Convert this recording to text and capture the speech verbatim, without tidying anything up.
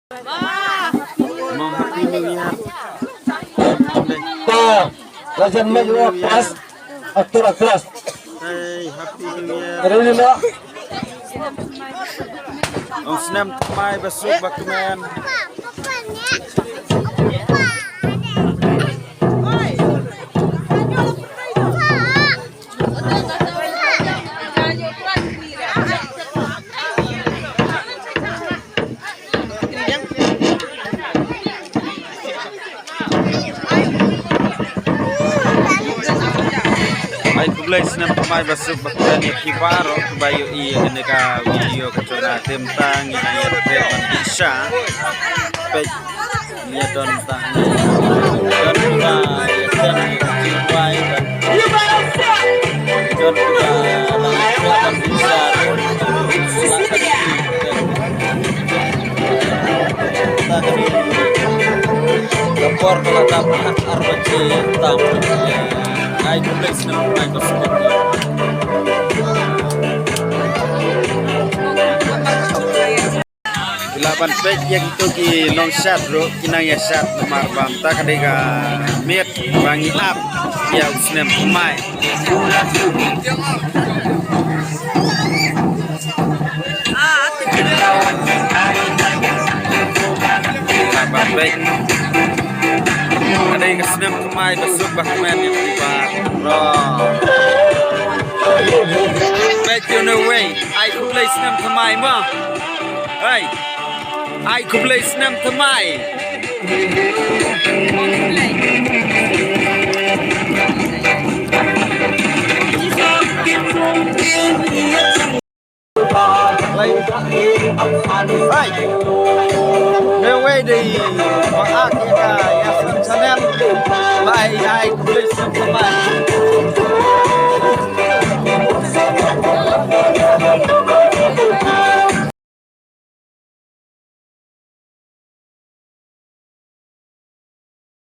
Mom, Happy New Year. Ka, lajan me yo, klas, aktor, klas. Hey, Happy New Year. Ready, no? Ong snem thymmai ba suk ba kmen. Ai khublei snem thymmai ba suk ba kmen ïa phi baroh kiba ïohi ïa kane ka video ka jong nga. Te mynta ngi dang ïa trep ban bit sha. Peit, ngi ïa don tang. Don kiba ïa trep ban jingrwai ban, don kiba dang ïa trep ban bit sha. Ka por ka la dap ar baje tam. Ai khublei snem thymmai ba suk. Ngi lah ban peit ïa kito ki nongshad ruh ki nang ïa shad namar ba mynta ka dei ka miet ba ngi ap ïa u snem thymmai. Ka dei ka snem thymmai ba suk ba kmen ïa u ba. Peit ïa u ne wei. Ai khublei snem thymmai mo. Hey. Ai khublei snem thymmai. Hey. Ne wei dei ba ak ïa ka ïa snem channel. Bye, ai khublei snem thymmai.